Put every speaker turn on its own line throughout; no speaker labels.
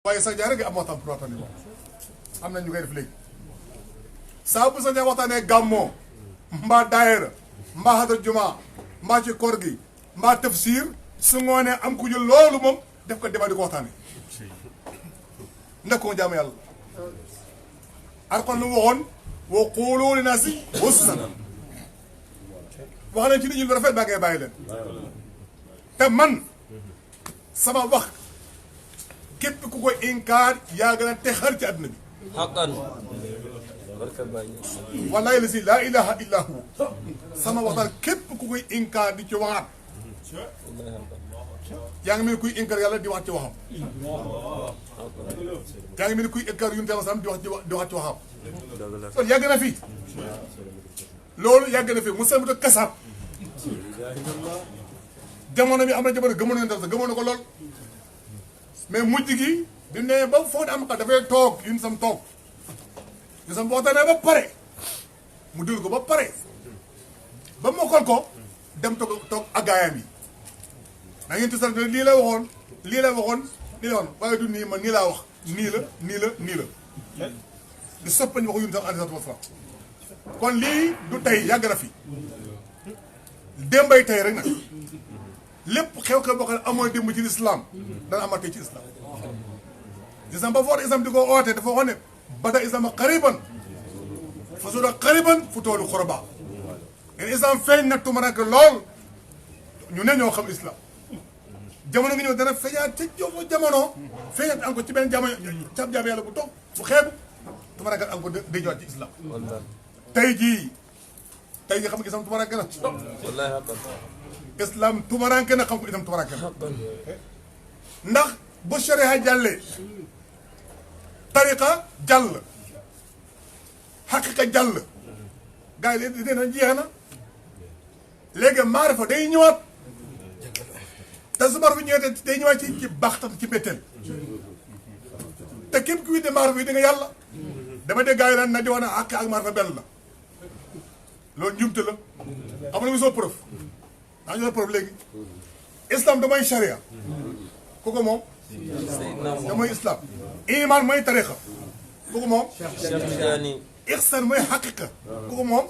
waaye sax jaay rek am waxtaan pour waxtaan am na ñu koy def léegi saa bu sax jaay waxtaanee gàmmoo mbaa daayira mbaa xadar juma mbaa ci koor gi mbaa tafsir su ngoonee am ku jël loolu moom def ko débat di ko waxtaanee ndax ko jaamu yàlla Alxuraan lu waxoon wa quulu linnaasi husnan wax nañ ci nit ñi lu rafet baa ngay bàyyi leen te man sama wax képp ku koy inkaar yaa gën a texal ci àdduna bi.
xaqan.
wallaahi lazi laa ilaaha illaa hu sama waxtaan képp ku koy inkaar di ci waxaat yaa ngi mel ni kuy inkaar yàlla di wax ci waxam. yaa ngi mel ni kuy inkaar Yonent Yàlla sam di wax ci waxam. kon yàgg na fi loolu yàgg na fi Musaylimatu Kasaab jamono bi am na jamono gëmoon na gëmoon na ko lool. mais mujj gi bi mu ne ba foog ne am ka dafay toog yu sam toog yu sam boo waxtaanee ba pare mu déglu ko ba pare ba mokkal ko dem toog ak gaayam yi da ngeen tuuti sax lii la waxoon lii la waxoon lii la waxoon waaye du nii man nii laa wax nii la nii la nii la di soppañ waxu yun sam alayhi salaatu wasalaam kon lii du tey yàgg na fi démbay tey rek nag lépp xew-xew boo xam ne amoon démb ci lislaam dana amatee ci islam islam ba foota islam di ko oote dafa wax ne bada islam xariban fa suda xariban fu toolu xoroba len islam feeñ nag tumaranke lool ñu ne ñoo xam islam jamono ngi ñëw dana feeñaat ca jomo jamono feeñaat encore ci benn jamono cab jaam yàlla bu toog bu xeebu tumaranke encore day jowaat ci islam tey jii xam nga islam tumaranke na islam tumaranke na xam ko itam tumaranke na ndax bu sharia jàllee tariqa jàll xaqiqa jàll gars yi léegi dina jeex na léegi maarifa day ñëwaat te su maarifa ñëwee day ñëwaat ci baxtan ci mbetteel te képp ku widde maarifa yi di nga yàlla dama dégg gars yi naan na di wax ne xaqi ak maarifa benn la loolu njumte la xam nga soo preuve daa ñu preuve léegi islam damay sharia kooku moom damay islam iman mooy tariqa kooku moom ixsaan mooy xaqiqa kooku moom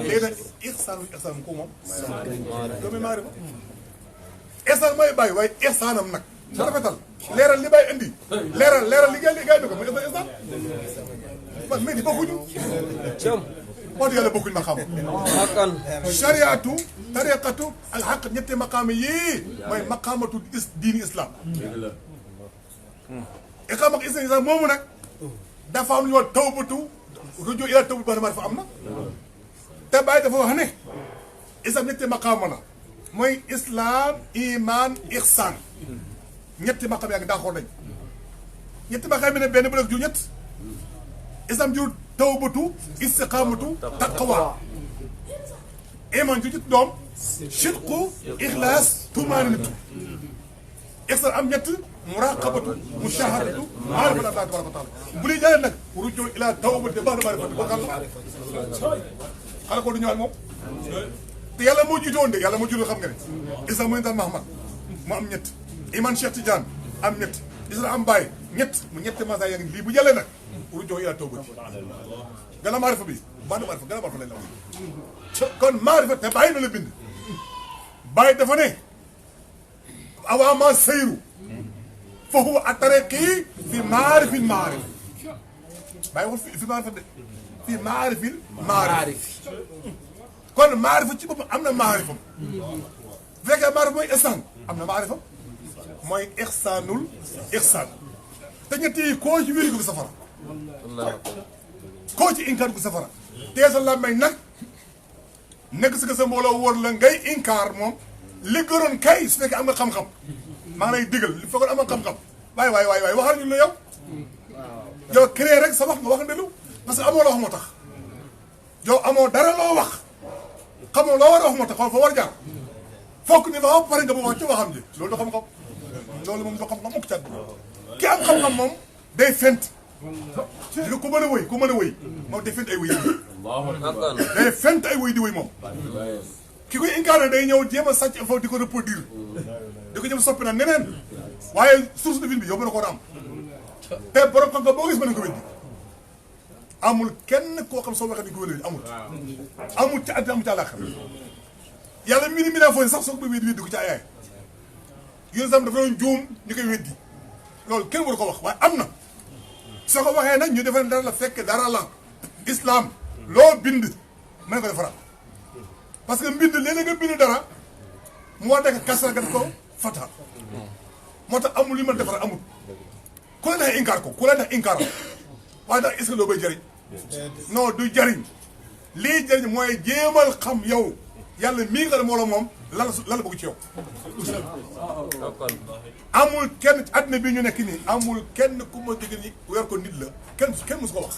léegi nag ixsaan kooku moom doomu maarifa ixsaan mooy bàyyi waaye ixsaanam nag sa rafetal leeral li bàyyi indi leeral li gay ni ko mooy ixsaan man mais di bokkuñu moo di yàlla bokkuñu maqaam shariatu tariqatu al xaq ñetti maqaam yii mooy maqaamatu diini islam iqaam ak islam moomu nag dafa am lu ñu wax tawbatu ruju ila tawbatu ba dafa am na te bàyyi dafa wax ne islam ñetti maqaama la mooy islam iman ihsan ñetti maqaam yaa ngi d'accord nañ ñetti maqaam yi ne benn bu nekk ju ñett islam jur tawbatu istiqaamatu taqwa iman ju ñett doom sidqu ixlaas tumaninatu ihsan am ñett muraqabatu mushahadatu maarifatu Allah tabaraka wa taala bu lay jëlee nag ruju ila tawbati ba'da maarifati boo xam xala ko du ñëwaat moom te yàlla moo jiitoon de yàlla moo jiitoon xam nga ne islam mooy daan Mahamad mu am ñett iman Cheikh Tidiane am ñett islam am Baye ñett mu ñetti masa yaa ngi lii bu jëlee nag ruju ila tawbati gën a maarifa bi ba'da maarifa gën a maarifa lañ la wax kon maarifa te bàyyi na la bind bàyyi dafa ne awaama sayru fa huwa atariqi fi maarifil maarif bàyyi waxul fi maarifa de fi maarifil maarif kon maarifa ci boppam am na maarifam bu fekkee maarifa mooy ihsaan am na maarifam mooy ihsaanul ihsaan te ñett yi koo ci wéri dugg safara koo ci inkaar dugg safara tee sa làmmeñ nag nekk si que sa mbooloo wóor la ngay inkaar moom li gënoon kay su fekkee am nga xam-xam maa ngi lay digal li fekkoon am nga xam-xam waaye waxal ñu la yow créé rek sa wax nga wax ndelu parce que amoo loo wax moo tax yow amoo dara loo wax xamoo loo war a wax moo tax xool fa war jaar fokk ni ba pare nga ba wax ci waxam ji loolu du xam-xam loolu moom du xam-xam mukk cat ki am xam-xam moom day fent di ko mën a wëy ku mën a wëy moom day fent ay wëy day fent ay wëy di wëy moom ki koy incarné day ñëw jéem a sàcc foofu di ko reproduire di ko jëm soppi na neneen waaye source de vie bi yow mën na koo am te borom xam-xam boo gis mën nañu ko weddi amul kenn koo xam soo waxee dañu ko weddi amul ci àddina amul ci àllaaxira yàlla mi ni foofu sax soo ko weddi ko ci ay yéen sam dafa doon juum ñu koy weddi loolu kenn waru ko wax waaye am na soo ko waxee nag ñu defal dara la fekk dara la islam loo bind mën ko defaraat parce que mbind léeg-léeg nga bind dara mu war nekk kasra nga def ko fata moo tax amul li mën defaraat amul ku la neexee inkaar ko ku la neex inkaar waaye ndax est-ce que loo bay jëriñ non du jëriñ lii jëriñ mooy jéemal xam yow yàlla mii nga xam ne moo la moom lan la bëgg ci yow amul kenn ci àddina bi ñu nekk nii amul kenn ku ma dégg ni weer ko nit la kenn musu ko wax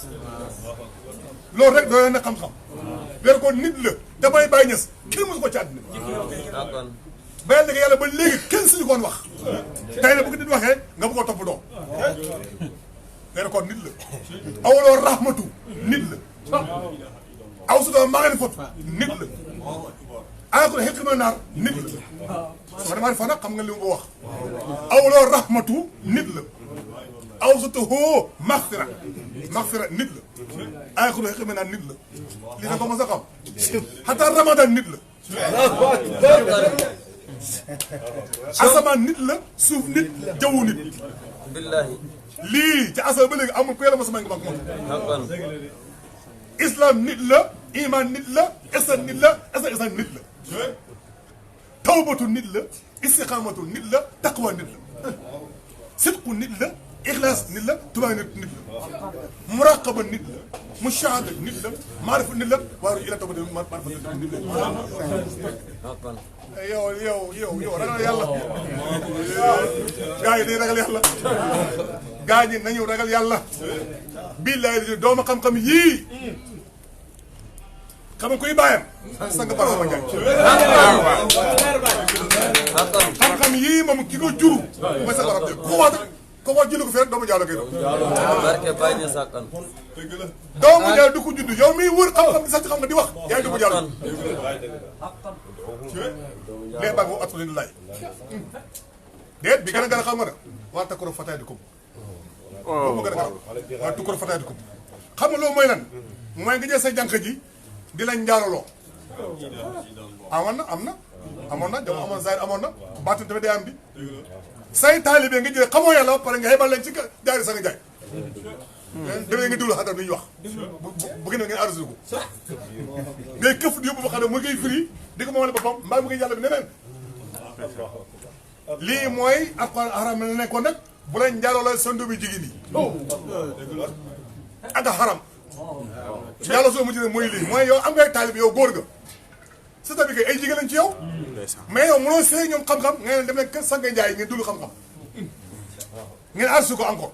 loolu rek doy na xam-xam weer ko nit la damay bàyyi ñes kenn musu ko ci àddina bayal nga yàlla ba léegi kenn suñu koon wax tey na bu ko nit waxee nga bëgg a topp doo weer ko nit la awaloo rahmatu nit la aw su doo maa ngeen fot nit la ko xekk ma naar nit la ma dama fa nag xam nga li mu wax awloo rahmatu nit la aw sa tahoo maxfira nit la ko xekk ma naar nit la li na ko mos a xam xataa ramadan nit la asamaan nit la suuf nit jaww nit billahi lii ci asal ba léegi amul ku yàlla ma sama ngi mag moom islam nit la iman nit la ihsan nit la ihsan nit la tawbatu nit la istiqamatu nit la taqwa nit la sidqu nit la ixlaas nit la tubaab nit la muraqaba nit la mushahada nit la maarifa nit la waaye ila tawbatu maarifa nit la yow ragal yàlla gaa yi day ragal yàlla gaa ñi nañu ragal yàlla billahi doomu xam-xam yii xam nga kuy bàyyam sang Barhama Ndiaye xam-xam yii moom ki ko juru mooy sang Barhama Ndiaye ko wax jëli ko fi rek doomu Diallo koy doon doomu Diallo du ko judd yow miy wër xam-xam di sax xam nga di wax yaay doomu Diallo léegi baa ngi at leen lay déet bi gën a xam nga nag waa takkoro fataay di ko boobu gën a garab waa tukkoro fataay di ko xam nga loolu mooy lan mooy nga jël sa jànq ji di lañ njaaloloo amoon na jamono amoon zaahir amoon na baatin tamit day am bi say taalibe nga jël xamoo yàlla ba pare nga xebal leen ci jaari sa nga jaay demee nga déglu xadar ni ñuy wax bu gën a ngeen arrosé ko ngay këf di yóbbu ba xam ne mu ngay firi di ko moomale boppam mbaa mu ngi yàlla bi neneen lii mooy alquran haram la nekkoon nag bu leen njaaloo sa ndomi jigéen yi ak haram yàlla soo mujj ne mooy lii mooy yow am ngay taalib yow góor ga c'est-à-dire que ay jigéen lañ ci yow mais yow mënoo see ñoom xam-xam nga ne dem leen kër sanga njaay ngeen dulu xam-xam ngeen arsu ko encore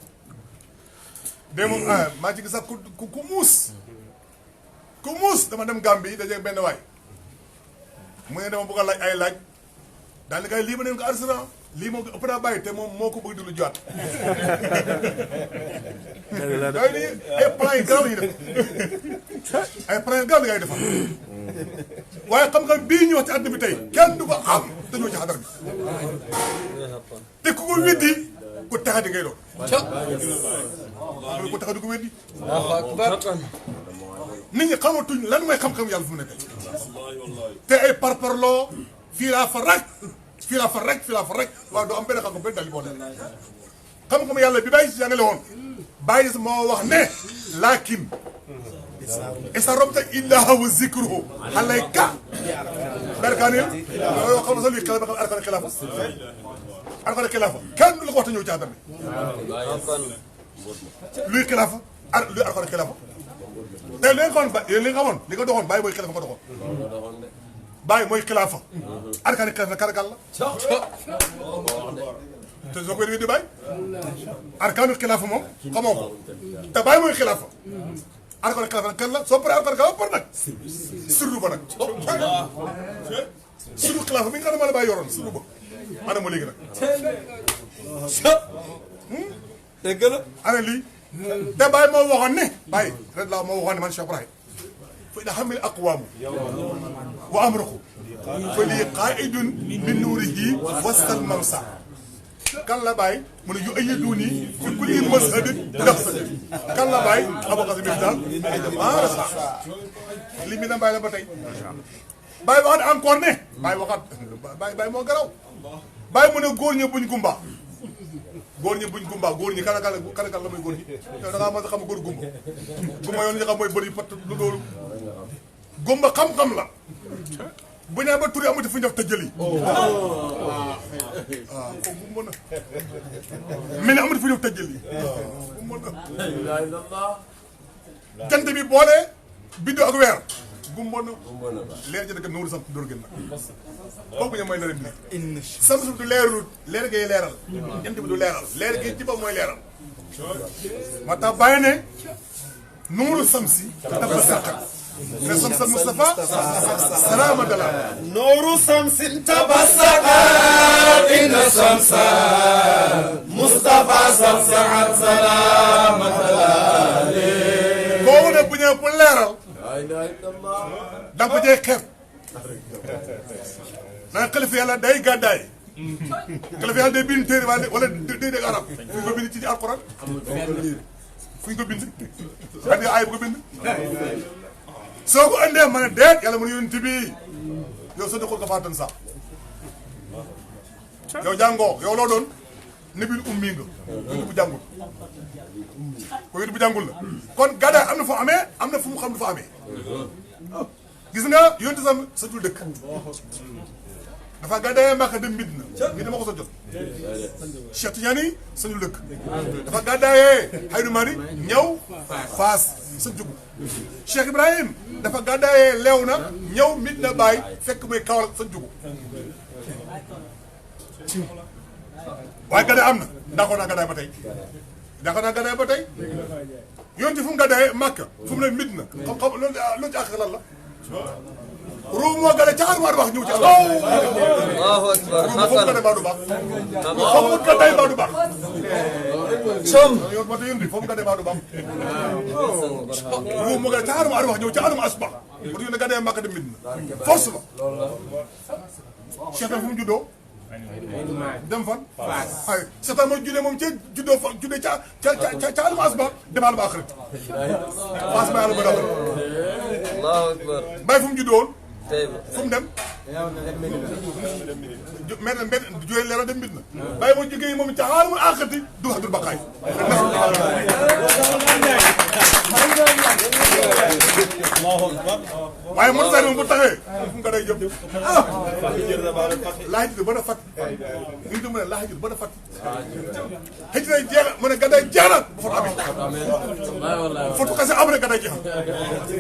de moom maa ci gis sax ku muus dama dem Gambie dajeeg benn waay mu ne dama bëgg a laaj ay laaj daal di kay lii ma neen ko arsenal lii moo ko ëpp naa bàyyi te moom moo ko bëgg di lu jiwaat yooyu nii ay plan yu garaaw la ñuy def ay plan yu garaaw la ngay defar waaye xam-xam bii ñu wax ci àdduna bi tey kenn du ko xam dañoo ci xadar bi te ku ko weddi ku taxa di ngay doon ku taxa di ko weddi nit ñi xamatuñ lan mooy xam-xam yàlla fu mu nekk te ay parparloo fii laa fa rek waaw doo am benn xam-xam benn dal li boo leen xam-xam yàlla bi bàyyi si jàngale woon bàyyi si moo wax ne laakin isa robta illaha wa zikruhu alayka berkaanil yoo xam ne sax luy xelal ba xam arkane xilaafa kenn du la ko waxta ñëw ci àdduna luy xilaafa luy arkane xilaafa te li nga xamoon li nga doxoon bàyyi mooy xilaafa nga doxoon bàyyi mooy xilaafa arkane xilaafa karagal la te soo koy di bàyyi arkaanu xilaafa moom xamoo ko te bàyyi mooy xilaafa arkane xilaafa kan la soo paree arkane xilaafa par nag surdu ba nag surdu xilaafa bi nga xam ne maa la bàyyi yoroon surdu ba ana ma léegi nag dégg la ana lii te bàyyi moo waxoon ne bàyyi red la moo waxoon ne man Cheikh Ibrahim fa ida xamil aqwaamu wa amrahu fa lii qaidun min nuurihi wastal mamsa kan la bàyyi mu ne yu ayyiduni fi kulli masjidin nafsi kan la bàyyi Abou Qasim daal li mi na bàyyi la ba tey bàyyi waxaat encore ne bàyyi waxaat bàyyi moo garaw bàyyi mu ne góor ñi buñ gumba góor ñi buñ gumba góor ñi kan la muy góor ñi yow da ngaa mën a xam góor gumba gumba yoon li nga xam mooy bëri pat lu loolu gumba xam-xam la bu ñëwee ba turi amati fu ñu def tëjël yi waaw kooku gumba na mel ne amati fu ñu def tëjël yi gumba na jant bi boole biddo ak weer gumba na leer ji dëgg nooru sam door gën na kooku ña mooy leer bi sam du leerul leer ngay leeral jant bi du leeral leer gi ci ba mooy leeral moo tax bàyyi ne nuuru samsi dafa saqat ne samsal Mustafa salaama dala
nuuru samsin tabassakat inna samsa Mustafa samsaat salaama dala
kooku ne bu ñëwee pour leeral da nga ko jëy xeeb naa xalifa yàlla day gàddaay xalifa yàlla day bind téere wala day dégg arab fu ñu ko bind ci alquran fu ñu ko bind andi aay bu ko bind soo ko andee ma ne deet yàlla mën yonent bi yow soo dëkkul ko faatan sax yow jàngoo yow loo doon nabil ummi nga yonent bu jàngul ko yonent bu jàngul la kon gàddaay am na fu amee am na fu mu xam du fa amee gis nga yonent sam sa dul dëkk dafa gàddaayee Makka dem Medina mi dama ko sa jot Cheikh Tidiane sañu dëkk dafa gàddaayee Haydou Mari ñëw Faas sa jugu Cheikh Ibrahim dafa gàddaayee Léona ñëw Medina Baye fekk muy Kaolack sa jugu waaye gàddaay am na ndaxoon naa gàddaay ba tey ndaxoon naa gàddaay ba tey yonent fu mu gàddaayee Makka fu mu ne Medina xam loolu ci àq lan la ruum moo gën a caxar maa du baax ñëw ci àll.
Allahu akbar.
ruum foofu nga dem maa du baax. foofu nga day maa du baax.
Som.
yow moo tax yéen foofu nga dem maa du baax. ruum moo gën a caxar maa du baax ñëw ci àllum asba. bu dee nga dem Makka dem Medina force la. Cheikh fu mu juddoo. dem fan. ay Cheikh ma juddee moom ca juddoo fa juddee ca àllum asba dem àllum aaxirat. Fass ba yàlla ba doxal.
Allahu akbar.
Baye fu mu juddoo woon. fu mu dem. mais nag mbedd jooy leeral dem mbir na. Baye moo jógee moom ca àllum aaxirati du wax dul baqaay. waaye Moussa Seye moom bu taxee fu nga day jëm ah laaj bi ba na fat li ñu mën a laaj bi ba na fat xëy na jeex mu ne gàdday jeex na bu fa amee fotu kase am rek gàdday jeex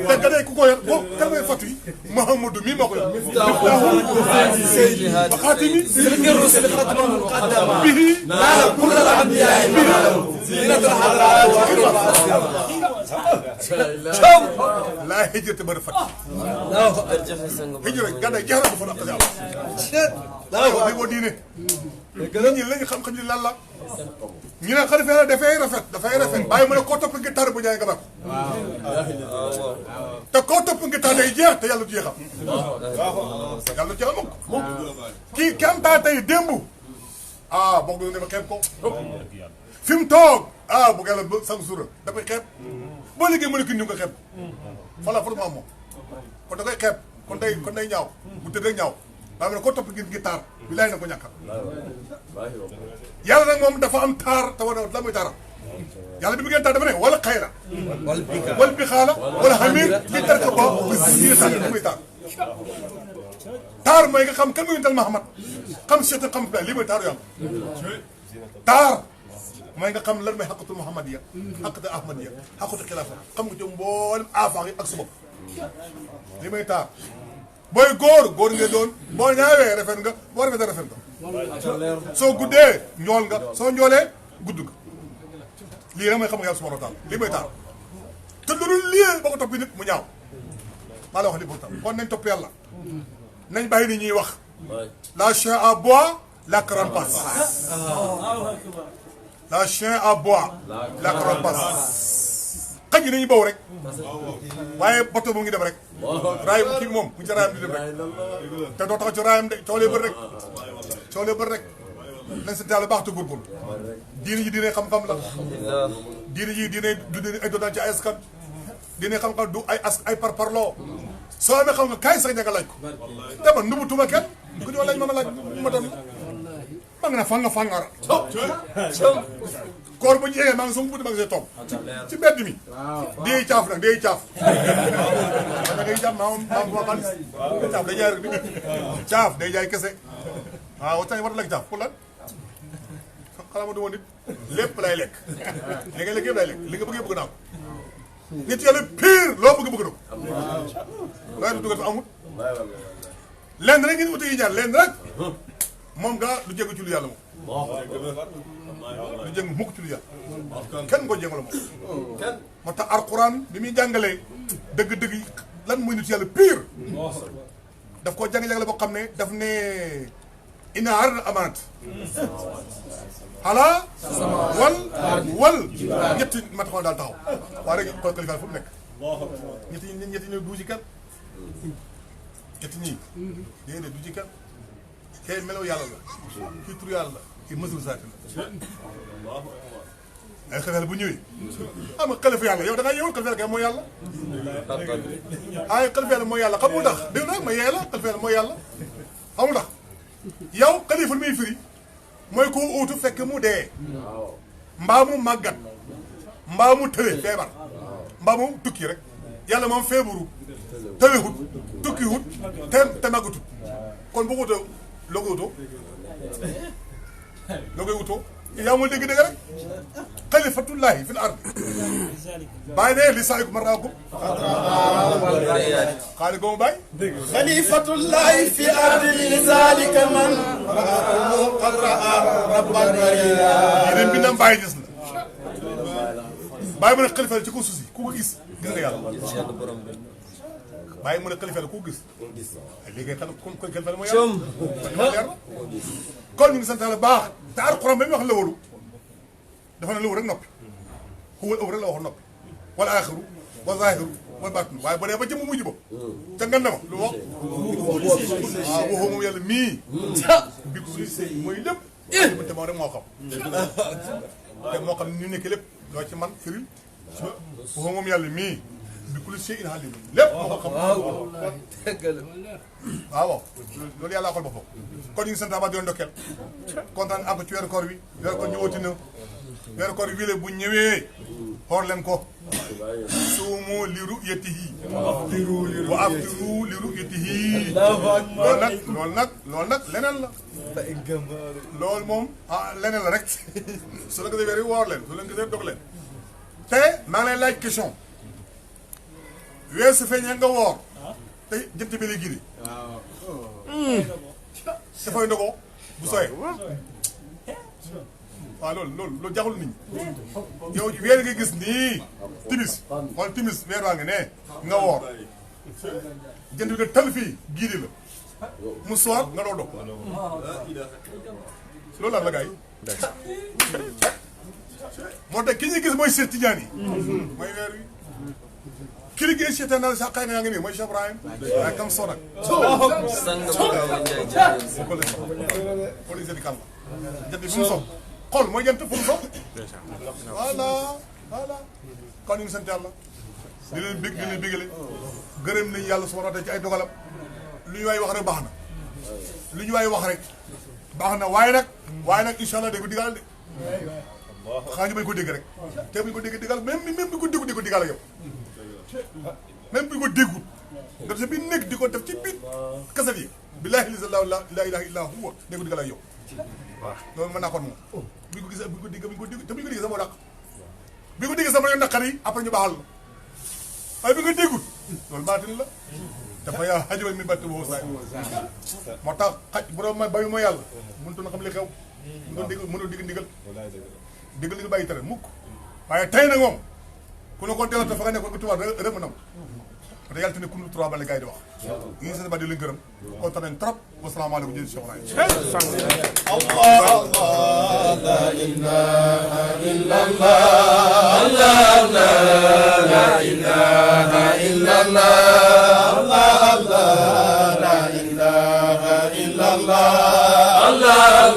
te gàdday ku ko yor boo kan mooy fatu yi Mouhamadou mii moo ko yor ba xaatimi bihi laa hijrata ba na fat hijra gàdday jeex na bu fa kase am waaw boo diine nit ñi lañu xam-xam ni lan la ñu ne xalifa la dafay rafet bàyyi mu ne koo topp ngi tar bu ñaay nga bak te koo topp ngi tar day jeex te yàlla du jeexam yàlla du jeexam mukk kii kem taa tey démb ah boog du ne ma xeeb ko fi mu toog ah bu yàlla ba sang sura da koy xeeb boo liggéey mu ne ki ñu nga xeeb fala forment moom kon da koy xeeb kon day ñaaw bu tëdd rek ñaaw bàyyi mu ne koo topp ngi taar bi laay na ko ñàkkal yàlla nag moom dafa am taar te war la muy taaram yàlla bi mu ngeen taar dafa ne wala xayra wala bi xaala wala xamir li tarka ba bi taar muy taar taar mooy nga xam kan muy tal Mahamad xam seeta xam bi lii mooy taaru yàlla taar mooy nga xam lan mooy xaqatu Muhammadiya xaqatu Ahmadiya xaqatu xilaafa xam nga ci mboolem afaax yi ak sa bopp lii mooy taar booy góor nga doon boo ñaawee rafet nga boo rafetee rafet nga soo guddee njool nga soo njoolee gudd nga lii rek mooy xam nga yàlla subhanahu wa taala lii mooy taar te loolu lii boo ko toppi nit mu ñaaw maa la wax lii boo tax kon nañ topp yàlla nañ bàyyi ni ñuy wax la chien à bois la carapace la chien à bois la carapace xaj yi nañu baw rek waaye bato mu ngi dem rek raay kii moom mu ngi ci raayam di dem rek te doo taxaw ci raayam de coolee bër rek nañ sant yàlla baax te góorgóorlu diine ji diine xam-xam la diine ji diine du diine ay doonaan ci ay askan diine xam-xam du ay parparloo soo amee xam nga kaay sax ña nga laaj ko te man nubutuma kenn du ko ñëw laaj ma laaj ma doon ma nga ne fangara koor bu jeexee maa ngi sama buti maa ngi see toog ci mbedd mi day caaf nag day caaf da ngay jàmm maa ko xaalis caaf day jaay rek bi caaf day jaay kese waaw tey war a lekk caaf pour lan xanaa ma du woon nit lépp lay lekk li nga lekk yëpp lay lekk li nga bëgg naa ko nit yàlla pire loo bëgg na ko waaye du dugal fa amul lenn rek ngeen uti yi ñaar lenn rek moom gaa du jégg ci lu yàlla moom du jëng mukk ci lu yàlla kenn ko jéngal moom moo tax alquran bi muy jàngalee dëgg-dëgg lan muy nit yàlla pire daf koo jàng-jàngale boo xam ne daf ne ina ar amanat ala wal ñetti ma taxoon daal taxaw waa rek xool kalifa fu mu nekk ñetti ñi du ci kenn ñetti ñii déedéet du ci kenn kay melaw yàlla la kii tur yàlla la kii mësul saati la ay xalifa bu ñëwee xam nga xalifa yàlla yow da ngaa yeewul xalifa yàlla kay mooy yàlla ay xalifa yàlla mooy yàlla xamul tax dégg nag ma yee la xalifa yàlla mooy yàlla xamul tax yow xalifa muy firi mooy ko uutu fekk mu dee mbaa mu màggat mbaa mu tële feebar mbaa mu tukki rek yàlla moom feebaru tëlewut tukkiwut te màggatut kon bu utoo loo koy utoo loo koy utoo yaa ma dégg-dégg rek xalifatullahi fil ard bàyyi ne li saalikum maraakum xaali goomu bàyyi
xalifatullahi fi ardi li zalika man qad raa rabban bariya
yéen bindam bàyyi gis la bàyyi mu ne xalifa la ci ko suusi ku ko gis gis nga yàlla bàyyi mu ne xalifa la ku ko gis léegi xam kon xalifa la mooy yàlla kon ñu ngi sant yàlla baax te alxuraan ba muy wax lëwalu dafa ne lëw rek noppi xuwal ëw rek la wax noppi wala aaxiru wa zaahiru wala baatinu waaye ba dee ba jëmm mujj ba ca ngand ma lu wax waaw waxoo moom yàlla mii bi ko mooy lépp te moom rek moo xam te moo xam ñu nekk lépp loo ci man firil waxoo moom yàlla mii bi kulli shay'in alim lépp moo ko xam waaw loolu yàlla xool boppam kon ñu ngi sant di leen ndokkeel kontaan am ci weeru koor bi weeru koor ñëwati na weeru koor bi bu ñëwee xool leen ko suumu li ru'yatihi wa aftiru li ru'yatihi loolu nag leneen la loolu moom leneen la rek su la gisee weer yi woor leen su leen gisee dog leen te maa ngi lay laaj question weer su feeñee nga woor te jënt bi lay giri dafay ndogoo bu sooyee waaw loolu jaxul nit ñi yow weer nga gis nii timis xool timis weer waa ngi ne nga woor jënt bi nga tël fii giiri la mu soor nga doo dog loolu la gars yi moo tax ki ñuy gis mooy Cheikh Tidiane yi mooy weer wi ki liggéey seetaan naa sax xëy na yaa ngi nii mooy Cheikh Ibrahim waaye kam soo nag police di kan la jant bi fu mu so xool mooy jant fu mu so voilà kon ñu ngi sant yàlla di leen bég di leen bégale gërëm nañu yàlla subhanahu wa taala ci ay dogalam lu ñu waay wax rek baax na lu ñu waay wax rek baax na waaye nag incha allah dégg ko digal de xanaa ñu bañ ko dégg rek te buñ ko dégg digal même bi ko déggu di ko digal ak yow même bi ko déggut nga def bi nekk di ko def ci biir kaset yi billaahi laa ilaaha illaa huwa dégg ko digal ak yow waaw loolu mën naa kon moom bi ko gis bi ko dégg te bi ko dégg sama dàq bi ko dégg sama yoon naqar yi après ñu baaxal la waaye bi nga déggut loolu baatin la dafa yaa xajabal mi batti boo saay moo tax xaj bu doon bayu ma yàlla mënutoon na xam li xew mënoo dégg ndigal bàyyi tere mukk waaye tey nag moom ku ne ko delloo te fa nga nekkoon ba tubaab rëmm nam te yàlla te ne kunu trois ba la gars yi di wax ñu ngi seen ba di leen gërëm kontaan nañ trop wasalaamaaleykum jërëjëf Cheikh
Allah la ilaha illallah Allah la ilaha illallah Allah la ilaha illallah Allah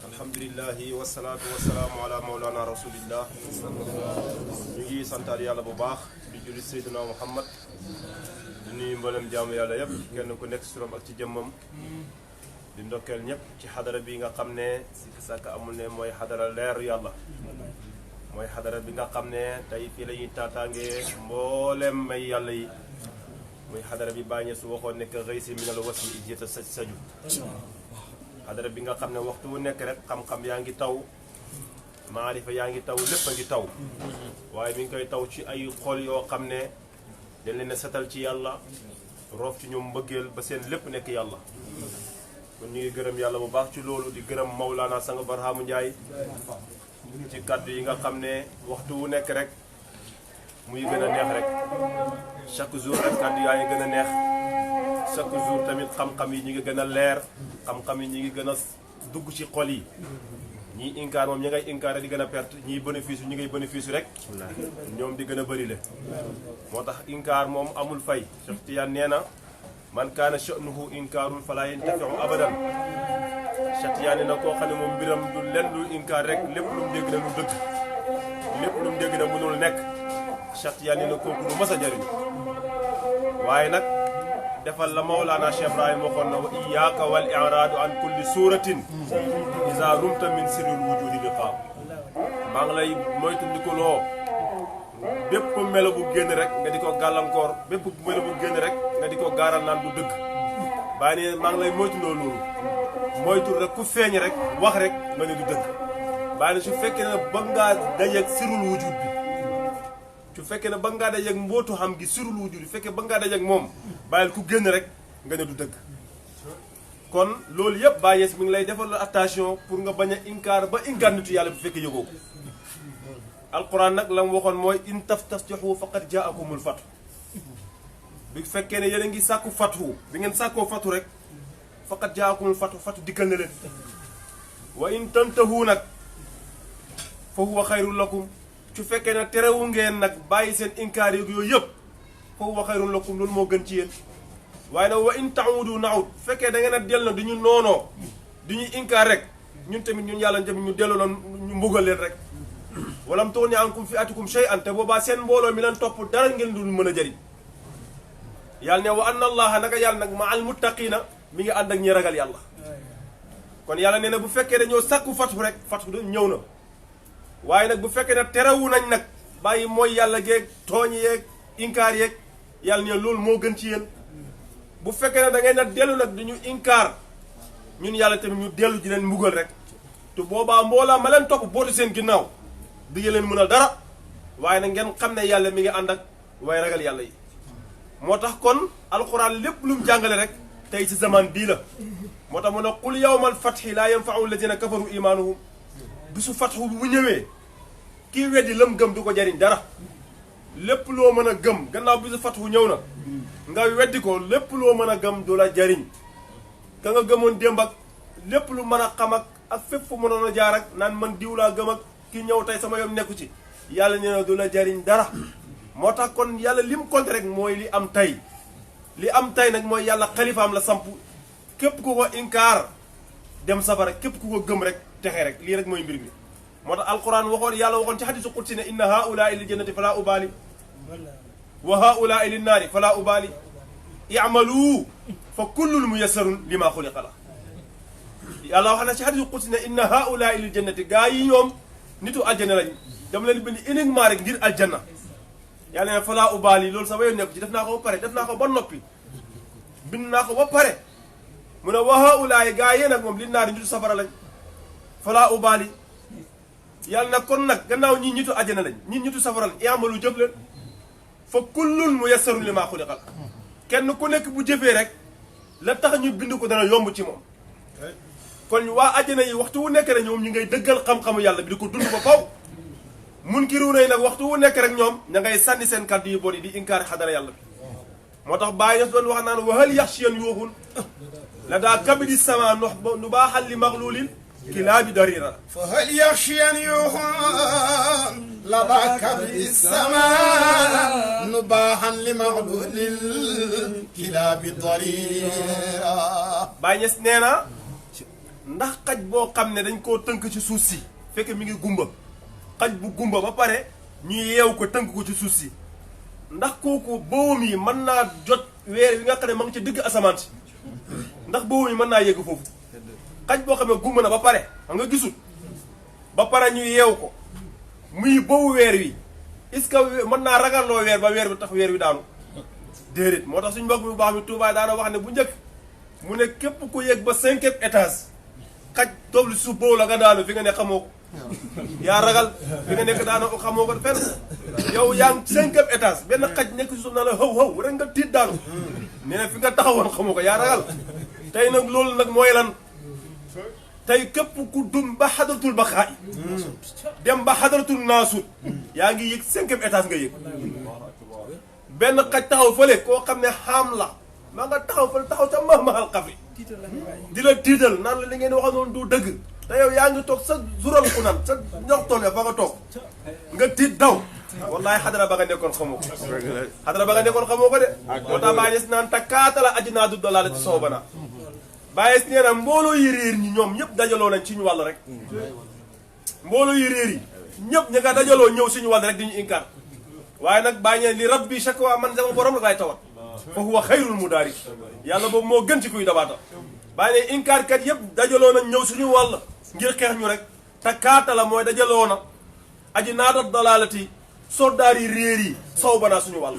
alhamdulillahi wasalaatu wasalaamu ala mawlana rasulillah ñu ngi santaat yàlla bu baax di julli Seydina Muhammad di nuyu mboolem jaamu yàlla yëpp kenn ku nekk suram ak ci jëmmam di ndokkeel ñëpp ci xadara bi nga xam ne si sàkk amul ne mooy xadara leeru yàlla mooy xadara bi nga xam ne tey fii la ñuy taataangee mboolem may yàlla yi muy xadara bi bàññee su waxoon nekk rëy si minal wasmi ijjeta saju xadara bi nga xam ne waxtu wu nekk rek xam-xam yaa ngi taw maarifa yaa ngi taw lépp a ngi taw waaye mi ngi koy taw ci ay xol yoo xam ne dañ leen a setal ci yàlla roof ci ñoom mbëggeel ba seen lépp nekk yàlla kon ñu ngi gërëm yàlla bu baax ci loolu di gërëm Maulana Sang Barhamu Ndiaye ci kàddu yi nga xam ne waxtu wu nekk rek muy gën a neex rek chaque jour rek kàddu yaa ngi gën a neex chaque jour tamit xam-xam yi ñu ngi gën a leer xam-xam yi ñu ngi gën a dugg ci xol yi ñii inkaar moom ñi ngay inkaar di gën a perte ñii bénéfice ñi ngay bénéfice rek ñoom di gën a bëri le moo tax inkaar moom amul fay Cheikh Tidiane nee na man kaana sha'nuhu inkaarun falaa yantafi'u abadan Cheikh Tidiane nee na koo xam ne moom mbiram du lenn lu inkaar rek lépp lu mu dégg na lu dëgg lépp lu mu dégg na mënul nekk Cheikh Tidiane nee na kooku lu mas a jariñ waaye nag defal la Mawlana Cheikh Ibrahima waxoon na wa iyyaka wal i'raadu an kulli suuratin iza rumta min sirril wujudi liqaa maa ngi lay moytandikuloo bépp melo bu génn rek nga di ko gàllankoor bépp melo bu génn rek nga di ko gaaral naan du dëgg bàyyi ne maa ngi lay moytuloo loolu moytul rek ku feeñ rek wax rek nga ne du dëgg bàyyi ne su fekkee ne ba ngaa dajeeg sirul wujud bi su fekkee ne ba ngaa dajeeg mbootu xam gi sirul wujud bi fekkee ba ngaa dajeeg moom bàyyil ku génn rek nga ne du dëgg kon loolu yëpp Baye Niass mi ngi lay defal attention pour nga bañ a inkaar ba inkaar nitu yàlla bu fekkee yëgoo ko alquran nag la mu waxoon mooy in tastaftihu faqad jaakumul fatu bi fekkee ne yéen a ngi sàkku fatu bi ngeen sàkkoo fatu rek faqad jaakumul fatu dikkal na leen wa in tantahu nag fa huwa xayrun lakum su fekkee ne terewu ngeen nag bàyyi seen inkaar yooyu yëpp fa huwa xayrun lakum loolu moo gën ci yéen waaye nag wa in ta'udu na'ud fekkee da ngeen a dellu na di ñu noonoo di ñu inkaar rek ñun tamit ñun yàlla tamit ñu delloo noonu ñu mbugal leen rek walam tughni ankum fi'atukum shay'an te boobaa seen mbooloo mi leen topp dara ngeen dul mën a jëriñ yàlla ne wa anna allaha naka yàlla nag ma'al muttaqina mi ngi ànd ak ñi ragal yàlla kon yàlla nee na bu fekkee dañoo sàkku fatu rek fatu ñëw na waaye nag bu fekkee ne terewu nañ nag bàyyi mooy yàlla geeg tooñ yeeg inkaar yeeg yàlla ne loolu moo gën ci yéen bu fekkee ne da ngay na dellu nag di ñu inkaar ñun yàlla tamit ñu dellu di leen mbugal rek te boobaa mboolaa ma leen topp bootu seen ginnaaw di leen mënal dara waaye nag ngeen xam ne yàlla mi ngi ànd ak waaye ragal yàlla yi moo tax kon alxuraan lépp lu mu jàngale rek tey ci zaman bii la moo tax mu ne qul yawmal fathi laa yanfa'u alladina kafaru imaanuhum bisu fathu bu ñëwee kii weddi lam gëm du ko jariñ dara lépp loo mën a gëm gannaaw bisu fathu ñëw na nga weddi ko lépp loo mën a gëm du la jariñ ka nga gëmoon démb ak lépp lu mën a xam ak fépp fu mënoon a jaar ak naan man diw laa gëm ak ki ñëw tey sama yoon nekku ci yàlla nee na du la jariñ dara moo tax kon yàlla lim compte rek mooy li am tey li am tey nag mooy yàlla xalifaam la samp képp ku ko inkaar dem safara képp ku ko gëm rek texe rek lii rek mooy mbir mi moo tax alquran waxoon yàlla waxoon ci hadiisu qudsi ne inna haa'ulaa'i lil jannati falaa ubaali wa haa'ulaa'i lin naari falaa ubaali i'malu fa kullun muyassarun limaa xuliqa la yàlla wax na ci hadiisu qudsi ne inna haa'ulaa'i lil jannati gaa yi ñoom nitu aljanna lañ dama leen bind uniquement rek ngir aljanna yàlla ne falaa ubaali loolu sama yoon nekk ci def naa ko ba pare def naa ko ba noppi bind naa ko ba pare mu ne wa haa'ulaa'i gaa yee nag moom lin naari nitu safara lañ falaa ubaali yàlla nag kon nag gannaaw ñii ñitu aljanna lañ ñii ñitu safara lañ i'malu jëf leen fa kullun muyassarun limaa xuliqa la kenn ku nekk bu jëfee rek la tax ñu bind ko dana yomb ci moom kon waa àjjana yi waxtu wu nekk rek ñoom ñu ngay dëggal xam-xamu yàlla bi di ko dund ba faw munkiruuna yi nag waxtu wu nekk rek ñoom ña ngay sànni seen kàddu yu bon yi di inkaar xadara yàlla bi moo tax Baay Ñas doon wax naan wa hal yaxshiyan yuuxun la daa kabidi sama nu baaxal li maxluulin kilaabi darira
fa hal yaxshiyan yuuxun la daa kabidi sama nu baaxal li maxluulin kilaabi darira
Baay Ñas nee na ndax xaj boo xam ne dañ koo tënk ci suuf si fekk mi ngi gumba xaj bu gumba ba pare ñu yeew ko tënk ko ci suuf si ndax kooku bawam yi mën naa jot weer wi nga xam ne ma ngi ci digg asamaan si ndax bawam yi mën naa yegg foofu xaj boo xam ne gumba na ba pare xam nga gisul ba pare ñu yeew ko muy bawu weer wi est-ce que mën naa ragalloo weer ba weer bi tax weer wi daanu déedéet moo tax suñu mbokk bu baax mi Tuubaa daana wax ne bu njëkk mu ne képp ku yegg ba 5e étage xaj toog lu suuf boobu la nga daanu fi nga ne xamoo ko yaa ragal fi nga nekk daanu xamoo ko fenn yow yaa ngi 5e étage benn xaj nekk si suuf naa la xaw rek nga tiit daanu nee na fi nga taxawoon xamoo ko yaa ragal tey nag loolu nag mooy lan tey képp ku dum ba xadratul baqaa dem ba xadratul naasut yaa ngi yëg 5e étage nga yëg benn xaj taxaw fële koo xam ne xaam la maa nga taxaw fële taxaw ca mahmahal xafri di la tiital naan la li ngeen waxoon noonu du dëgg te yow yaa ngi toog sa zural ku nan sa ndox tool ya fa nga toog nga tiit daw wallahi xadara ba nga nekkoon xamoo ko xadara ba nga nekkoon xamoo ko de moo tax Baay Ñas naan takkaatala ajnaadu dalaalati soobana Baay Ñas nee na mbooloo yi réer ñi ñoom ñëpp dajaloo nañ ci ñu wàll rek mbooloo yi réer yi ñëpp ña nga dajaloo ñëw suñu wàll rek di ñu inkaar waaye nag Baay Ñas li rabbi shakwa man sama borom la laay tawat fa huwa xayrul mudaari yàlla boobu moo gën ci kuy dabaata bàyyi ne inkaar kat yëpp dajaloo nañ ñëw suñu wàll ngir xeex ñu rek te kaata la mooy dajaloo na aji naata dalaalati soldaar yi réer yi saw banaa suñu wàll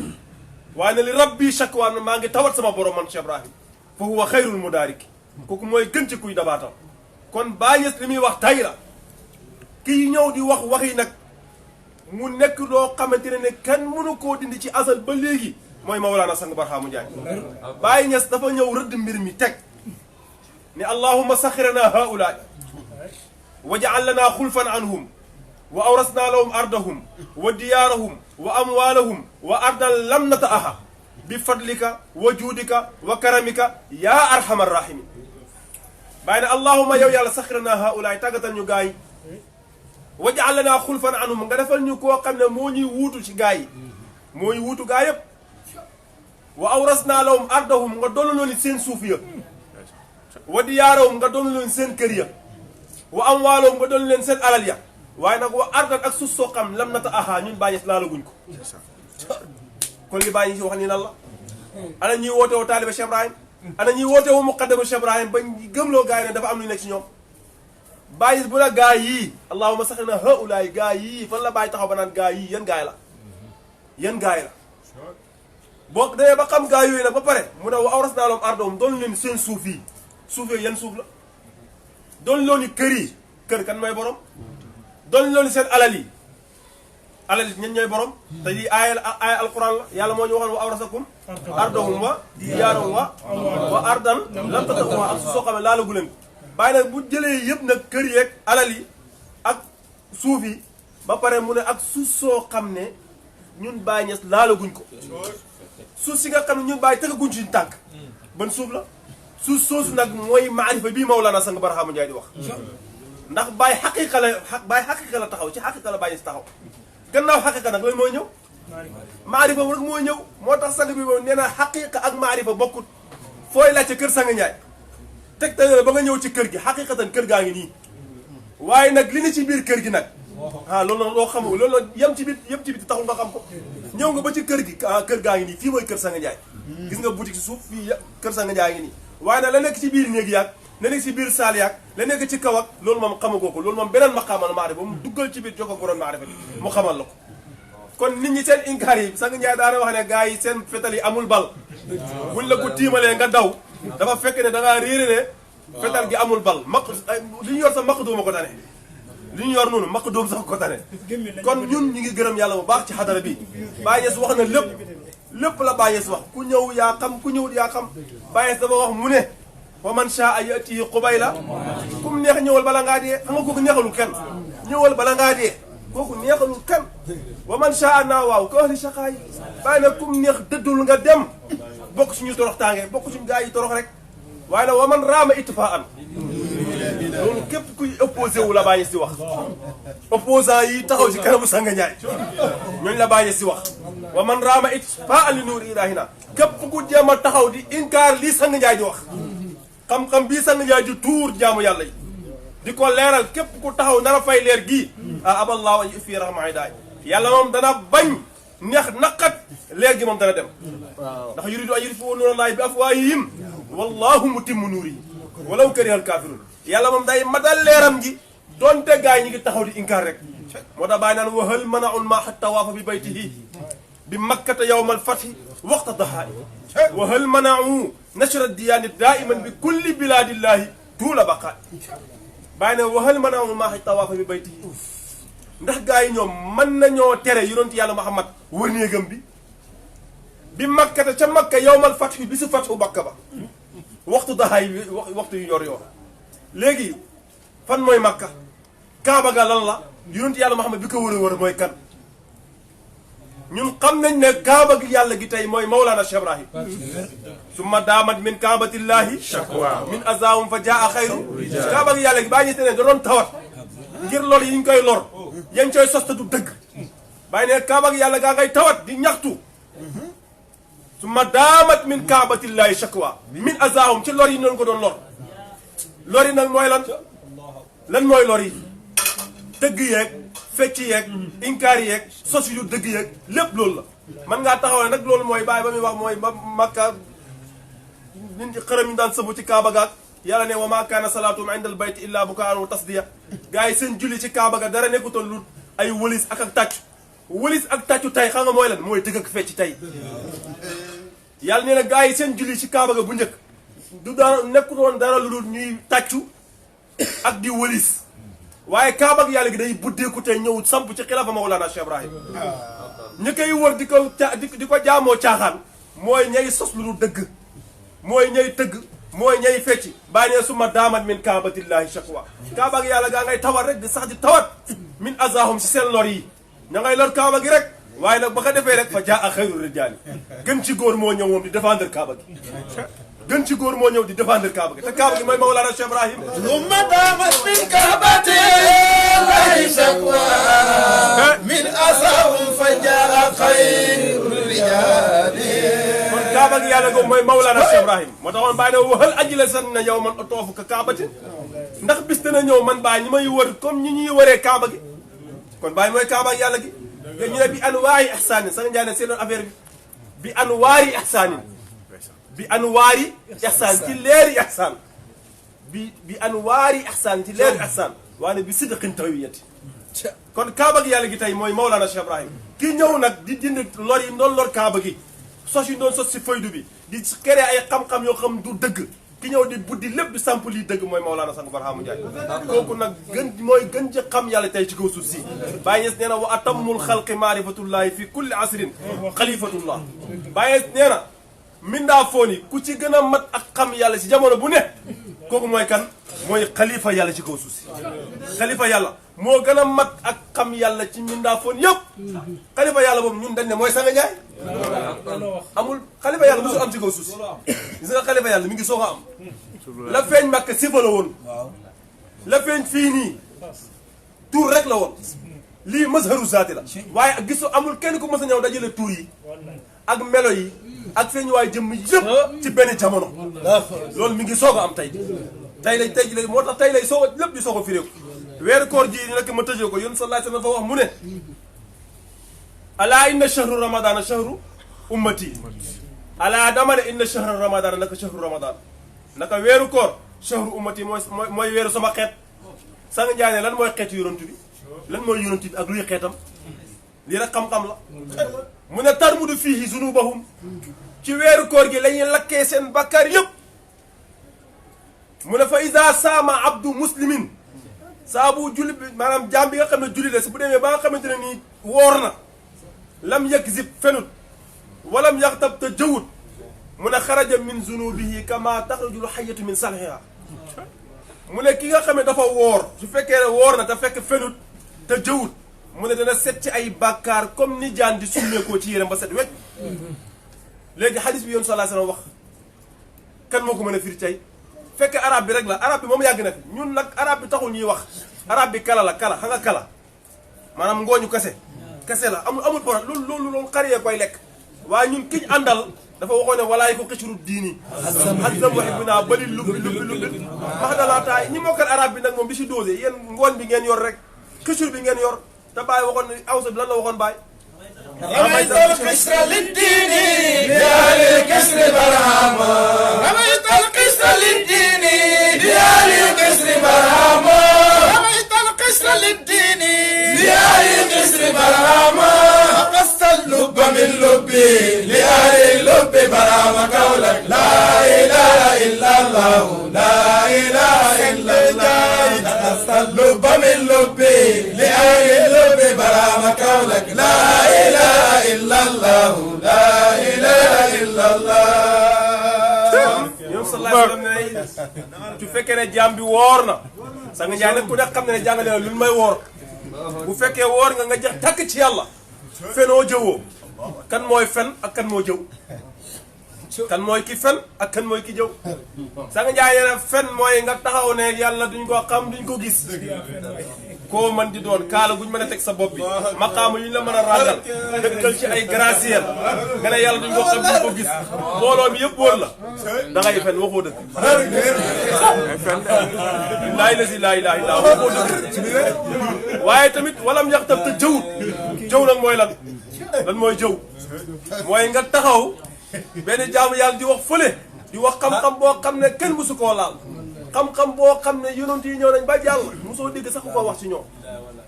waaye ne li rabbi shakwaan maa ngi tawat sama borom man Cheikh Ibrahim fa huwa xayrul mudaariki kooku mooy gën ci kuy dabaatal kon Baay Ñas li muy wax tay la kii ñëw di wax waxi nag mu nekk loo xamante ne kenn mënu koo dindi ci asal ba léegi mooy Mawlana Sang Barhaamu Njaay Baay Ñas dafa ñëw rëdd mbir mi teg ne allahumma saxirana haulaay waj'al lana xulfan anhum wa awrasna lahum ardahum wa diyaarahum wa amwaalahum wa ardan lam nata'aha bi fadlika wa juudika wa karamika yaa arhamar rahimin bàyyi ne allahumma yow yàlla saxirana haulaay tàggatal ñu gaa yi waj'al lana xulfan anhum nga defal ñu koo xam ne moo ñuy wuutu ci gaa yi moo ñuy wuutu gaa yëpp wa awrasna lahum ardahum nga doon loon seen suuf ya wa diyaarahum nga doon leen seen kër ya wa amwaalahum nga doon leen seen alal ya waaye nag wa ardan ak suuf soo xam lam nata aha ñun Baay Ñas laalaguñ ko kon li Baay Ñas wax ni lan la ana ñuy woote woo taaliba Cheikh Ibrahim ana ñuy woote woo muqaddama Cheikh Ibrahim ba gëmloo gaa yi ne dafa am lu nekk ci ñoom Baay Ñas bu la gaa yii allahumma saxirna haulaay gaa yii fan la Baay taxaw ba naan gaa yii yan gaay la yan gaay la boo demee ba xam gaa yooyu nag ba pare mu ne wa awrasnaa lahum ardahum doon leen seen suuf yi suuf yooyu yan suuf la doon looni kër yi kër kan mooy borom doon looni seen alal yi ñen ñooy borom te lii aaya alquran la yàlla moo ñu waxoon wa awrasakum ardahum wa diyaarahum wa ardan lam tata'uha ak suuf soo xam ne laalagu leen ko bàyyi nag bu jëlee yëpp nag kër yeeg alal yi ak suuf yi ba pare mu ne ak suuf soo xam ne ñun Baay Ñas laalaguñ ko suuf si nga xam ne ñun Baay tegaguñ ci tànk ban suuf la suuf soosu nag mooy maarifa bii Mawlana Sang Barhaamu Njaay di wax ndax Baay xaqiqa la taxaw ci xaqiqa la Baay Ñas taxaw gannaaw xaqiqa nag lan mooy ñëw maarifa rek mooy ñëw moo tax sang bi moom nee na xaqiqa ak maarifa bokkut fooy laajte kër Sang Njaay teg tale ba nga ñëw ci kër gi xaqiqatan kër gaa ngi nii waaye nag li ne ci biir kër gi nag loolu nag loo xamul loolu nag yem ci biir taxul nga xam ko ñëw nga ba ci kër gi kër gaa ngi nii fii mooy kër Sang Njaay gis nga boutique si suuf fii kër Sang Njaay ngi nii waaye nag la nekk ci biir néeg yaag la nekk ci biir saal yaag la nekk ci kaw ak loolu moom xamagoo ko loolu moom beneen maqaamal maarifa ba mu duggal ci biir jokko borom maarifa bi mu xamal la ko kon nit ñi seen inkaar yi Sang Njaay daana wax ne gars yi seen fetal yi amul bal buñ la ko tiimalee nga daw dafa fekk ne da ngaa réere ne fetal gi amul bal li ñu yor sax maq dooma ko tane li ñu yor noonu maq doom sax ko tane kon ñun ñu ngi gërëm yàlla bu baax ci xadara bi Baay Ñas wax na lépp la Baay Ñas wax ku ñëw yaa xam ku ñëwut yaa xam Baay Ñas dafa wax mu ne wa man shaa yatihi qubayla kum neex ñëwal bala ngaa dee xam nga kooku neexalul kenn ñëwal bala ngaa dee kooku neexalul kenn wa man shaa naa waaw ko wax li saqaay bàyyi nag kum neex dëddul nga dem bokk suñu torox tàngee bokk suñu gaa yi torox rek waaye nag wa man raama ittifaan loolu képp kuy opposé wu la Baay Ñas si wax opposant yi taxaw ci kanamu Sang Njaay ñooñu la Baay Ñas si wax wa man raama ittifaan li nuuri ilaahina képp ku jéem a taxaw di inkaar lii Sang Njaay di wax xam-xam bii Sang Njaay di tuur jaamu yàlla yi di ko leeral képp ku taxaw nar a fay leer gii aballaahu an fii rahmaani daay yàlla moom dana bañ neex naqat leer gi moom dana dem ndax yuridu an yutfi'u nuurallaahi bi afwaahihim wallaahu mutimmu nuurihi walaw karihal kaafiruun yàlla moom day matal leeram gi donte gaa yi ñi ngi taxaw di inkaar rek moo tax bàyyi naan wa hal mana'ul maa'a tawaafa bi baytihi bi makkata yawmal fathi waqta dahaa'i wa hal mana'u nashra diyaani daa'iman bi kulli bilaadillaahi tuula baqaa bàyyi ne wa hal mana'ul maa'a tawaafa bi baytihi ndax gaa yi ñoom mën nañoo tere yonent yàlla Muhammad wër néegam bi makkata ca makka yawmal fathi bi si fathu bakka ba waxtu daxaay waxtu yu yor léegi fan mooy makka kaaba ga lan la yonent yàlla Muhammad bi ko wër mooy kan ñun xam nañ ne kaaba gi yàlla gi tey mooy Mawlana Cheikh Ibrahim summa daamat min kaabatillahi shakwa min azaahum fa jaa xayru kaaba gi yàlla gi bàyyi ñu te ne da doon tawat ngir lor yi ñu koy lor yañ coy sosta du dëgg bàyyi ne kaaba gi yàlla gaa ngay tawat di ñaxtu summa daamat min kaabatillahi shakwa min azaahum ci lor yi noonu ko doon lor yi nag mooy lan mooy lor yi dëgg yeeg fecc yeeg inkaar yeeg sos yu dëgg yeeg lépp loolu la man ngaa taxaw ne nag loolu mooy bàyyi ba muy wax mooy makka nit ñi xërëm ñu daan sëbu ci kaaba gaag yàlla ne wa maa kaana salaatum inda al bayt illa bukaan wa tasdiya gars yi seen julli ci kaaba ga dara nekkutoon lu ay wëlis ak tàcc wëlis ak tàccu tay xam nga mooy lan mooy tëgg ak fecc tay yàlla nee na gars yi seen julli ci kaaba ga bu njëkk du dara nekkul woon dara lu dul ñuy tàccu ak di wëlis waaye kaaba ak yàlla gi day buddeeku tey ñëw samp ci xilaafa Mawlana Cheikh Ibrahim ñi koy wër di ko jaamoo caaxaan mooy ñay sos lu dul dëgg mooy ñay tëgg mooy ñay fecci bàyyi ne suma daamat min kaabatillahi shakwa kaaba ak yàlla gaa ngay tawat rek di sax di tawat min azahum si seen lor yi ña ngay lor kaaba gi rek waaye nag ba ko defee rek fa jaa xayru rijaali gën ci góor moo ñëw moom di défendre kaaba gi gën ci góor moo ñëw di défendre kaaba gi te kaaba gi mooy Mawlana Cheikh Ibrahim
summa daamat min kaabatillahi shakwa min azahum fa jaa xayru rijaali
kaaba gi yàlla googu mooy Mawlana Cheikh Ibrahim moo taxoon bàyyi ne waxal aji la san na yow man otoofu ka kaabati ndax bis dana ñëw man bàyyi ñi may wër comme ñi ñuy wëree kaaba gi kon bàyyi mooy kaaba ak yàlla gi te ñu ne bi anwaari ihsaanin sax njaay ne seen affaire bi anwaari ihsaanin bi anwaari ihsaan ci leeri ihsaan bi anwaari ihsaan ci leeri ihsaan waane bi sidqin tawiyati kon kaaba ak yàlla gi tey mooy Mawlana Cheikh Ibrahim ki ñëw nag di dindi lor yi doon lor kaaba gi sos yi doon sos si faydu bi di créer ay xam-xam yoo xam du dëgg ki ñëw di buddi lépp di samp lii dëgg mooy Mawlana Sang Barhaamu Njaay kooku nag mooy gën ci xam yàlla tey ci kaw suuf si Baye Niass nee na wa atammul xalqi maarifatullahi fi kulli asrin xalifatullah Baye Niass nee na mindaa foon yi ku ci gën a mat ak xam yàlla si jamono bu ne kooku mooy kan mooy xalifa yàlla ci kaw suuf si xalifa yàlla moo gën a mat ak xam yàlla ci mindaa foon yëpp xalifa yàlla boobu ñun dañ ne mooy Sanga Njaay amul xalifa yàlla mosul am ci kaw suuf si gis nga xalifa yàlla mi ngi soog a am la feeñ Makka sifa la woon la feeñ fii nii tuur rek la woon lii mazharu zaati la waaye gisoo amul kenn ku mës a ñëw dajale tuur yi ak melo yi ak feeñ waaye jëmm yëpp ci benn jamono loolu mi ngi soog a am tey lay moo tax tey lay soog a lépp di soog a firéeku weeru koor ji nag ma tëjee ko yéen sallallahu alayhi wasallam dafa wax mu ne alaa inna shahru ramadana shahru ummati alaa dama ne inna shahra ramadana naka shahru ramadan naka weeru koor shahru ummati mooy weeru sama xeet Sang Njaay ne lan mooy xeetu yonent bi lan mooy yonent bi ak luy xeetam lii rek xam-xam la mu ne tarmudu fiihi zunubahum ci weeru koor gi la ñuy lakkee seen bakkaar yëpp mu ne fa iza saama abdu muslimin saa bu julli bi maanaam jaam bi nga xam ne julli la si bu demee ba nga xamante ne nii woor na lam yakzib fenut walam yaxtab te jëwut mu ne xaraja min zunubihi kama taxrajul xayatu min salxiha mu ne ki nga xam ne dafa woor su fekkee ne woor na te fekk fenut te jëwut mu ne dana set ci ay bàkkaar comme ni jaan di summeekoo ci yéram ba set wecc léegi xadis bi yoon sallallahu alayhi wasallam wax kan moo ko mën a firi tey fekkee arab bi rek la arab bi moom yàgg na fi ñun nag arab bi taxul ñuy wax arab bi kala la kala xam nga kala maanaam ngooñu kese la amul problème loolu xariyee koy lekk waaye ñun kiñ àndal dafa waxoon ne walaay ko xëcuru diini azam waxi bi naa bali lubbi wax dalaataay ñi mokkal arab bi nag moom bi si dosé yéen ngooñ bi ngeen yor rek xëcur bi ngeen yor te bàyyi waxoon ne awsa bi lan la waxoon bàyyi
رميت القشر للدين بآل القشر برهاما رميت القشر للدين بآل القشر برهاما رميت القشر للدين بآل القشر برهاما قص اللب من لبي لآل اللب برهاما قولك لا إله إلا الله لا إله إلا الله قص اللب من لبي لآل اللب برهاما قولك لا إله إلا الله لا إله إلا الله
yow sallallahu alayhi wa sallam ne su fekkee ne jaam bi woor na Sang Njaay nag ku nekk xam ne ne jàngale na lu may woor bu fekkee woor nga jeex takk ci yàlla fenoo jëwoo kan mooy fen ak kan moo jëw kan mooy ki fen ak kan mooy ki jëw Sang Njaay ne fen mooy nga taxaw ne yàlla duñ ko xam duñ ko gis koo man di doon kaala guñ mën a teg sa bopp bi maqaama yuñ la mën a ràngal dëkkal ci ay graciel nga ne yàlla duñ ko xam duñ ko gis mbooloo mi yëpp wóor la da ngay fen waxoo dëgg laay la si laay laay laa waxoo dëgg waaye tamit walam yaxtab te jëwut jëw nag mooy lan mooy jëw mooy nga taxaw benn jaamu yàlla di wax fële di wax xam-xam boo xam ne kenn musu koo laal xam-xam boo xam ne yonent yi ñëw nañ ba jàll mosoo dégg sax ko wax ci ñoom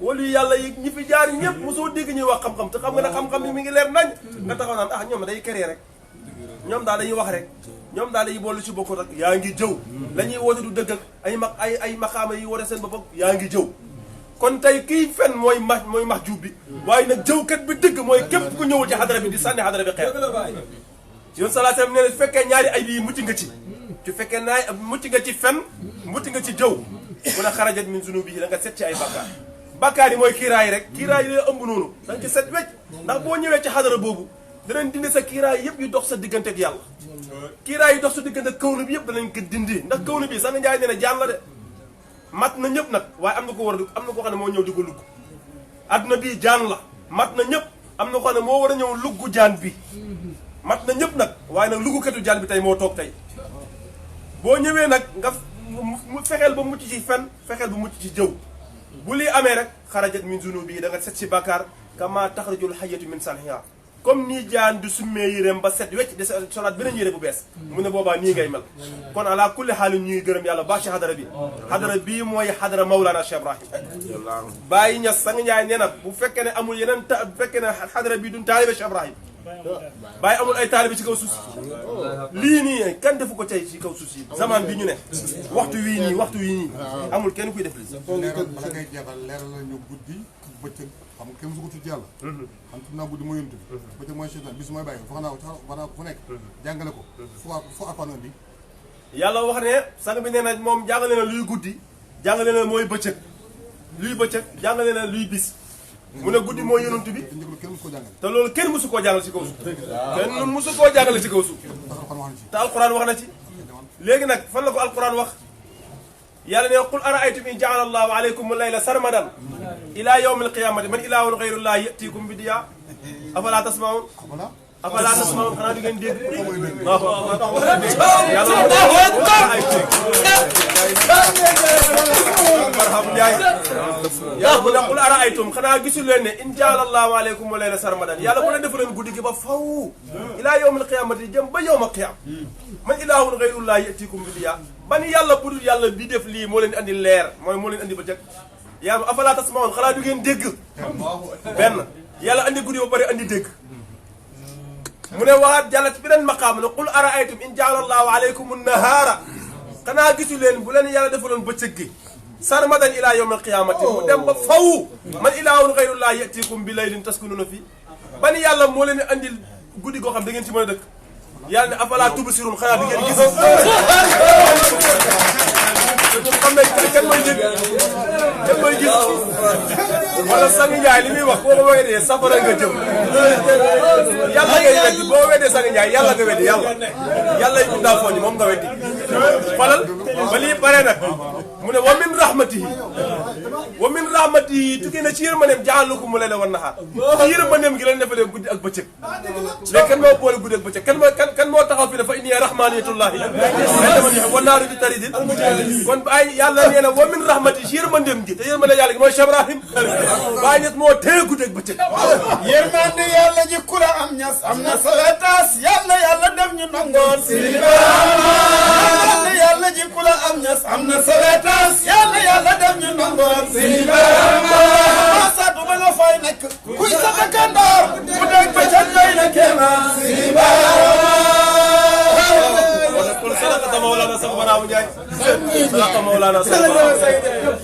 wala yàlla yi ñi fi jaar ñëpp mosoo dégg ñuy wax xam-xam te xam nga ne xam-xam bi mi ngi leer nañ nga taxaw naan ah ñoom day kéré rek ñoom daal dañuy wax rek ñoom daal dañuy boolu ci bokkut rek yaa ngi jëw la ñuy woote du dëgg ak ay maxaama yi woote seen bopp yaa ngi jëw kon tey kii fen mooy max juub bi waaye nag jëwkat bi dëgg mooy képp ku ñëwul ci xadara bi di sànni xadara bi xeer yoon salaa sallam nee na su fekkee ñaari ay bii mucc nga ci su fekkee mucc nga ci fen mucc nga ci jëw mun a xarajat min zunubi yi da nga set ci ay bakkaar bakkaar yi mooy kiiraay rek kiiraay yi lay ëmb noonu da nga ci set wecc ndax boo ñëwee ci xadara boobu danañ dindi sa kiiraay yëpp yu dox sa diggante ak yàlla kiiraay yu dox sa diggante ak kawnu bi yëpp danañ ko dindi ndax kawnu bi sax na njaay nee na jaan la de mat na ñëpp nag waaye am na ko war a am na ko xam ne moo ñëw di ko lugg adduna bii jaan la mat na ñëpp am na ko xam ne moo war a ñëw luggu jaan bi mat na ñëpp nag waaye nag luggukatu jaan bi tey moo toog tey boo ñëwee nag nga fexeel ba mucc ci fen fexeel ba mucc ci jëw bu lii amee rek xarajat min zunubi da nga set si bàkkaar kama taxrajul xajatu min sanhiha comme nii jaan du summee yéreem ba set wecc de solaat beneen yére bu bees mu ne boobaa nii ngay mel kon ala kulli xaalin ñuy gërëm yàlla baax ci xadara bi xadara bii mooy xadara Mawlana Cheikh Ibrahim Baye Niass sang Njaay nee na bu fekkee ne amul yeneen bu fekkee ne xadara bii duñ taalibe Cheikh Ibrahim Baye amul ay taalibe ci kaw suuf si lii nii kan defu ko tey ci kaw suuf si zaman bi ñu ne waxtu wii nii amul kenn kuy def lii
bala ngay jeexal leeral la ñu guddi bëccëg xam nga kenn musu ko tudd yàlla xam tudd naa guddi mooy yonent bi bëccëg mooy seytaan bis mooy bàyyi wax naa ko fu nekk jàngale ko fu apanoon bi
yàlla wax ne sang bi nee na moom jàngale na luy guddi jàngale na mooy bëccëg luy bëccëg jàngale na luy bis mu ne guddi mooy yonent bi te loolu kenn musu koo jàngale ci kaw suuf kenn musu koo jàngale ci kaw suuf te alquran wax na ci léegi nag fan la ko alquran wax yàlla ne qul araaytum in jaala allahu alaykum layla sarmadan ila yawmi alqiyamati man ilahun ghayrullah yatikum bi diya afala tasmaun xanaa du ngeen dégg marhaba Ndiaye yàlla bu ne qul araaytum xanaa gisul leen ne in jaala allahu alaykum layla sarmadan yàlla bu ne defu leen guddi gi ba faw ila yawmi alqiyamati jëm ba yawma qiyam man ilahun ghayrullah yatikum bi diya ban yàlla budul yàlla bi def lii moo leen andi leer mooy moo leen andi bëccëg yàlla afala tasmaun xanaa du ngeen dégg benn yàlla andi guddi ba pare andi dégg mu ne waxaat jàlla ci beneen maqaam ne qul araaytum in jaala allahu alaykum nahaara xanaa gisu leen bu leen yàlla defaloon bëccëg gi sarmadan ila yawm alqiyamati mu dem ba faw man ilahun ghayrullah yatikum bi laylin taskununa fi ban yàlla moo leen andi guddi goo xam da ngeen ci mën a dëkk yàlla ne afala tubsirun xanaa di ngeen gis xam nañ kenn mooy dégg kenn mooy gis wala sang Njaay li muy wax boo ko weddee safara nga jëm yàlla ngay weddi boo weddee sang Njaay yàlla nga weddi yàlla yi bindaa foo ñi moom nga weddi xolal ba lii bare nag mu ne wa min rahmatihi tukkee na ci yërmandeem ja'alakum mu layla wan nahaar ci yërmandeem gi leen defalee guddi ak bëccëg léegi kan moo boole guddi ak bëccëg kan moo taxaw fi ne fa inni rahmaniyatullahi wa naaru bi taridin kon Baye yàlla nee na wa min rahmatihi ci yërmandeem gi te yërmande yàlla gi mooy Cheikh Ibrahim Baye Niass moo téye guddi ak bëccëg
yërmande yàlla ji kula am ñas am na sawetaas yàlla def ñu nangoon yërmande yàlla ji kula am ñas am na sawetaas yàlla def ñu nangoon saatu ba nga fay nekk kuy sa dëkkandoor bu dégg bëccëg doy na kéemaan
sadaka Mawlana Cheikh Ibrahima Ndiaye sadaka Mawlana Cheikh Ibrahima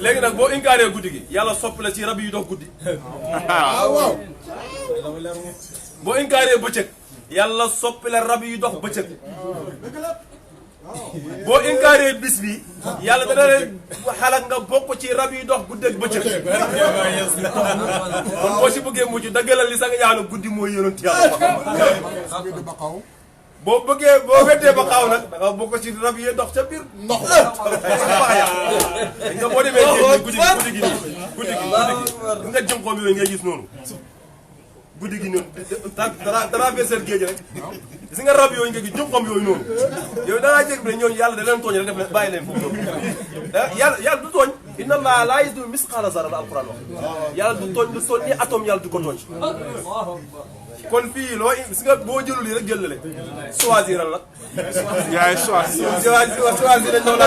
léegi nag boo inkaaree guddi gi yàlla sopp la ci rab yi dox guddi waaw boo inkaaree bëccëg yàlla soppi la rab yi dox bëccëg boo inkaaree bis bi yàlla dana leen xalaat nga bokk ci rab yi dox guddeeg bëccëg kon boo si bëggee mujj daggalal li sa nga ñaanu guddi mooy yonent yàlla boo bëggee boo weddee ba xaaw nag da nga bokk ci rab yi dox ca biir ndox nga boo demee guddi gi nga jëm xoom yooyu ngay gis noonu guddi gi noonu traversé géej rek gis nga rab yooyu nga gis jëm xoom yooyu noonu yow da ngaa jég bi ne ñooñu yàlla da leen tooñ rek def leen bàyyi leen foofu noonu yàlla du tooñ inna allaha laa yazlimu misqaala zarra la alquran wax yàlla du tooñ lu toll ni atome yàlla du ko tooñ kon fii loo gis nga boo jëlul yi rek jël la choisiral la yaay choisir nañ noonu la